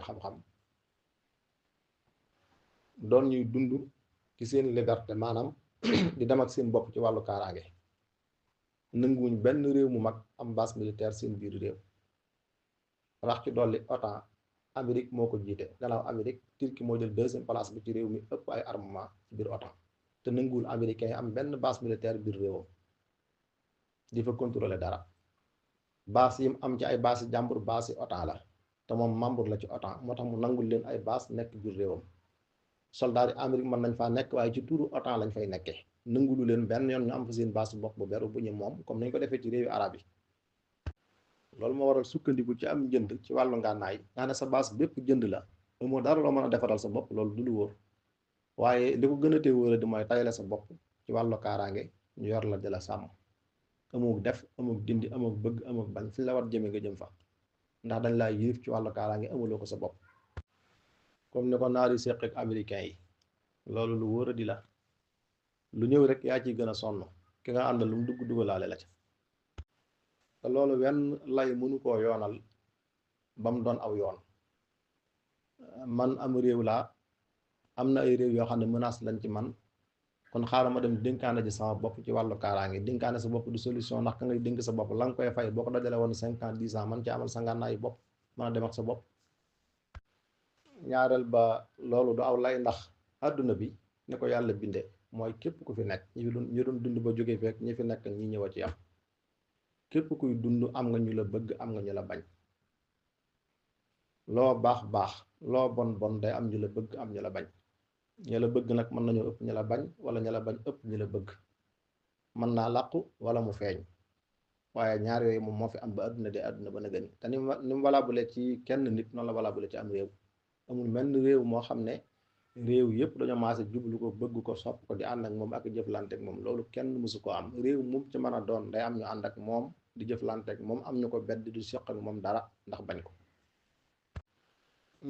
xam-xam doon ñuy dund ci seen liberté maanaam di dem ak seen bopp ci wàllu kaaraange nanguwuñ benn réew mu mag am base militaire seen biir réew rax ci dolli OTAN Amérique moo ko jiite gannaaw Amérique Turquie moo jël deuxième place bi ci réew mi ëpp ay armement ci biir OTAN te nanguwul américain yi am benn base militaire biir réewam di fa contrôler dara base yi mu am ci ay base yi jàmbur base yi OTAN la te moom membre la ci OTAN moo tax mu nangul leen ay base nekk biir réewam soldats yi Amérique mën nañ faa nekk waaye ci turu OTAN lañ fay nekkee nangulu leen benn yoon ñu am fa seen base bopp bu beru bu ñu moom comme nañ ko defee ci réewi arab yi loolu moo waral sukkandiku ci am jënd ci wàllu ngànnaay nga xam ne sa base bépp jënd la amoo dara loo mën a defaral sa bopp loolu du lu wóor waaye li ko gën a tee wóor di mooy tayle sa bopp ci wàllu kaaraange ñu yor la di la sàmm amuk def amuk dindi amuk bëgg amuk bañ fi la war jëme nga jëm fa ndax dañ laa yilif ci wàllu kaaraange amuloo ko sa bopp comme ni ko naar yi séq ak américain yi loolu lu wóor a di la lu ñëw rek yaa ciy gën a sonn ki nga àndal lu mu dugg dugalaale la ca te loolu wenn lay mënu koo yoonal ba mu doon aw yoon man am réew laa am na ay réew yoo xam ne menace lañ ci man kon xaaral ma dem dénkaane ji sama bopp ci wàllu kaaraange dénkaane sa bopp du solution ndax ka ngay dénk sa bopp la nga koy fay boo ko dajale woon 5 ans 10 ans man ci amal sa ngànnaayu bopp mën a dem ak sa bopp ñaareel ba loolu du aw lay ndax àdduna bi ne ko yàlla binde mooy képp ku fi nekk ñi doon dund ba jógee fekk ñi fi nekk ñi ñëw a ci am képp kuy dund am nga ñu la bëgg am nga ñu la bañ loo baax baax loo bon bon day am ñu la bëgg am ñu la bañ ña la bëgg nag mën nañoo ëpp ñu la bañ wala ñu la bañ ëpp ñu la bëgg mën naa làqu wala mu feeñ waaye ñaar yooyu moom moo fi am ba àdduna de àdduna ba na gën te ni mu valable ci kenn nit noonu la valable ci am réew amul menn réew moo xam ne réew yëpp dañoo maase jublu ko bëgg ko sopp ko di ànd ak moom ak jëflante ak moom loolu kenn mësu ko am réew moom ci mën a doon day am ñu ànd ak moom di jëflante ak moom am ñu ko bedd di seq ak moom dara ndax bañ ko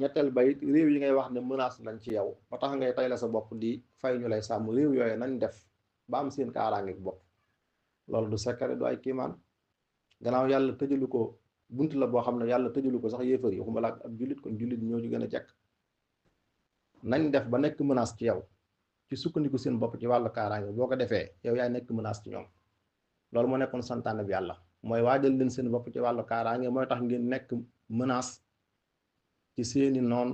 ñetteel ba it réew yi ngay wax ne menace lañ ci yow ba tax ngay tay la sa bopp di fay ñu lay sàmm réew yooyu nañ def ba am seen kaaraange bopp loolu du secret du ay kiimaan gannaaw yàlla tëjalu ko bunt la boo xam ne yàlla tëjalu ko sax yéefar yi waxuma la ak ab jullit kon jullit ñoo ci gën a jekk nañ def ba nekk menace ci yow ci sukkandiku seen bopp ci wàllu kaaraange boo ko defee yow yaay nekk menace ci ñoom loolu moo nekkoon santaane bi yàlla mooy waajal leen seen bopp ci wàllu kaaraange mooy tax ngeen nekk menace ci seeni noon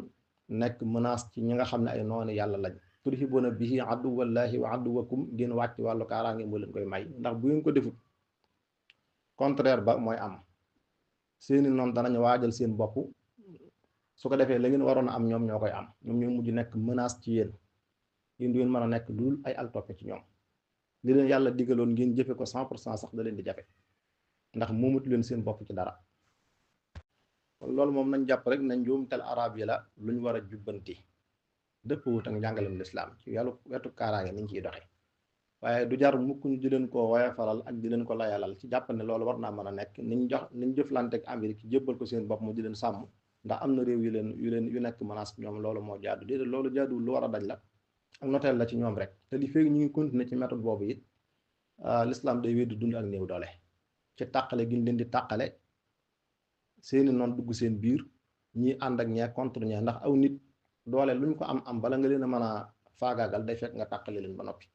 nekk menace ci ñi nga xam ne ay noonu yàlla lañ turhibuuna bihi aduwallahi wa aduwakum ngeen wàcc wàllu kaaraange moo leen koy may ndax bu ngeen ko defut contraire ba mooy am seeni noon danañ waajal seen bopp su ko defee la ngeen waroon a am ñoom ñoo koy am ñoom ñoo mujj nekk menace ci yéen yéen du ngeen mën a nekk dul ay altoppe ci ñoom li leen yàlla digaloon ngeen jëfe ko 100% sax da leen di jafe ndax moomatu leen seen bopp ci dara kon loolu moom nañ jàpp rek nañ njuumtel arab yi la lu ñu war a jubbanti dëpp wut ak njàngalem lislaam ci yàllu wetu kaaraange niñ ciy doxe waaye du jar mukk ñu di leen ko woyofalal ak di leen ko layalal ci jàpp ne loolu war naa mën a nekk niñ jëflante ak Amérique jébbal ko seen bopp mu di leen sàmm ndax am na réew yu nekk menace ñoom loolu moo jaadu déedéet loolu jaaduwul lu war a dañ la ak noteel la ci ñoom rek te li fekk ñu ngi continuer ci méthode boobu it l'islam day wéddi dund ak néew doole ci tàqale gi ñu leen di tàqale seeni noonu dugg seen biir ñi ànd ak ñee contre ñee ndax aw nit doole luñ ko am bala nga leen a mën a faagaagal day fekk nga tàqale leen ba noppi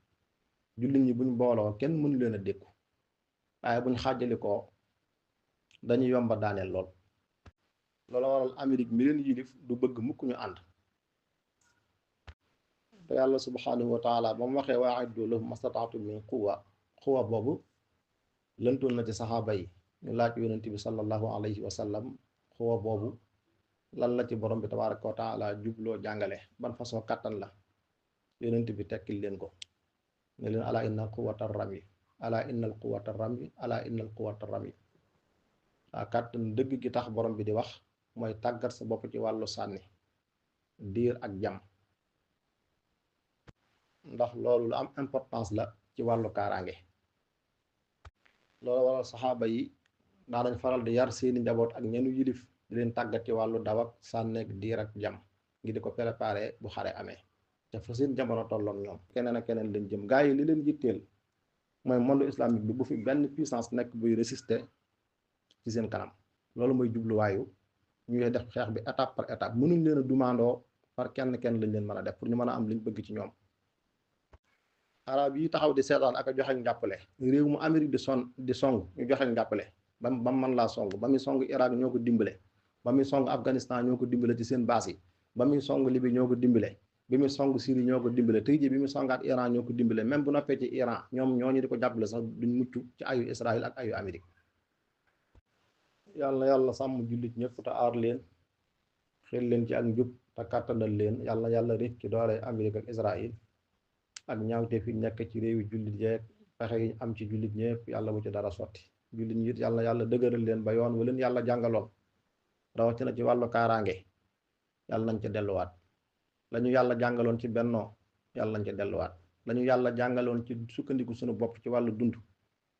jullit ñi buñ booloo kenn mënu leen a dékku waaye buñ xàjjali ko dañuy yomba daaneel lool loolu waral Amérique mi leen yilif du bëgg mukk ñu ànd te yàlla subhanahu wa taala ba mu waxee waa'iddu lahum mastata'tum min quwwa boobu lëntoon na ci saxaaba yi ñu laaj yonent bi sallallahu alayhi wa sallam quwwa boobu lan la ci borom bi tabaraka wa taala jubloo jàngale ban façon kàttan la yonent bi tekkil leen ko ne leen ala innal quwwata rami ala innal quwwata rami ala innal quwwata rami waa kàttan dëgg gi tax borom bi di wax mooy tàggat sa bopp ci wàllu sànni diir ak jam ndax loolu lu am importance la ci wàllu kaaraange loolu waral saxaaba yi daa dañ faral di yar seeni njaboot ak ñenu yilif di leen tàggat ci wàllu daw ak sànneek diir ak jam ngi di ko préparé bu xare amee te fa seen jamono tolloon ñoom keneen ak keneen lañ jëm gaa yi li leen yitteel mooy monde islamique bi bu fi benn puissance nekk buy résister ci seen kanam loolu mooy jubluwaayu ñuy def xeex bi étape par étape mënuñ leen a dumandoo par kenn lañ leen mën a def pour ñu mën a am liñ bëgg ci ñoom. arab yi taxaw di seetaan ak a joxe njàppale réew mu Amérique di song ñu joxe njàppale ba mu mën laa song ba muy song Irak ñoo ko dimbale ba muy song Afghanistan ñoo ko dimbale ci seen base yi ba muy song Libye ñoo ko dimbale bi muy song Syrie ñoo ko dimbale tey jii bi muy songaat Iran ñoo ko dimbale même bu noppee ci Iran ñoom ñooñu di ko jàppale sax duñ mucc ci ayu Israël ak ayu Amérique. yàlla yàlla sàmm jullit ñëpp te aar leen xel leen ci ak njub te kàttanal leen yàlla rek ci doole Amérique ak Israël ak ñaawte fi nekk ci réewi jullit yeeg pexe yi am ci jullit ñëpp yàlla bu ci dara sotti jullit ñi it yàlla dëgëral leen ba yoon wu leen yàlla jàngaloon rawatina ci wàllu kaaraange yàlla nañ ca delluwaat lañu yàlla jàngaloon ci bennoo yàlla nañ ca delluwaat lañu yàlla jàngaloon ci sukkandiku suñu bopp ci wàllu dund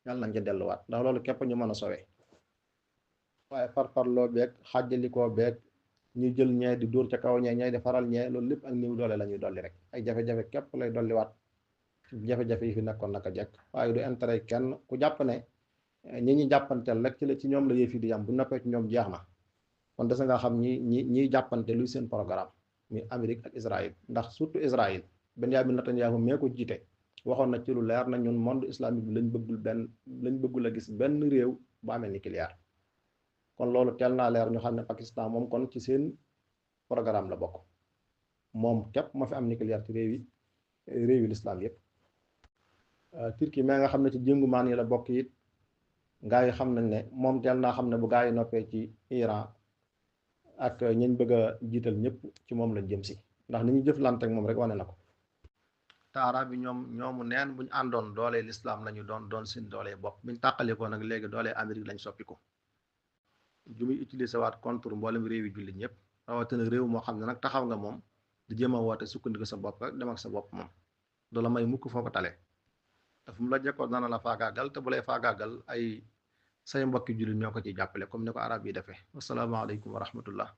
yàlla nañ ca delluwaat ndax loolu képp ñu mën a sowe waaye farfarloo beeg xàjjalikoo beeg ñu jël ñee di dóor ca kaw ñee di faral ñee loolu lépp ak néew doole la ñuy dolli rek ay jafe-jafe képp lay dolliwaat jafe-jafe yi fi nekkoon naka jekk waaye du intérêt kenn ku jàpp ne ñi jàppanteel rek ci ñoom la yëf yi di yam bu noppee ci ñoom jeex na kon des nga xam ñiy jàppante luy seen programme muy Amérique ak Israël ndax surtout Israël Benyamin Netanyahu mee ko jiite waxoon na ci lu leer na ñun monde islamique bi lañ bëggul a gis benn réew bu amee nucléaire kon loolu teel naa leer ñu xam ne Pakistan moom kon ci seen programme la bokk moom képp ma fi am nucléaire ci réewi l'islam yëpp. Turquie mais nga xam ne ci jëngumaan yi la bokk it gaa yi xam nañ ne moom teel naa xam ne bu gaa yi noppee ci Iran ak ñañ bëgg a jiital ñëpp ci moom lañ jëm si ndax ni ñu jëflante ak moom rek wane na ko. taara bi ñoomu neen buñ àndoon doolee l'islam lañu doon seen doolee bopp buñ tàqalikoo nag léegi doolee Amérique lañ soppi ko ju muy utiliser waat contre mboolem réew yi jullit ñëpp rawatina réew moo xam ne nag taxaw nga moom di jéem a woote sukkandiku sa bopp rek dem ak sa bopp moom du la may mukk foo ko tale te fu mu la jekkoon dana la faagaagal te bu lay faagaagal ay say mbokki jullit ñoo ko ciy jàppale comme ni ko arab yi defee wasalaamaaleykum wa rahmatullah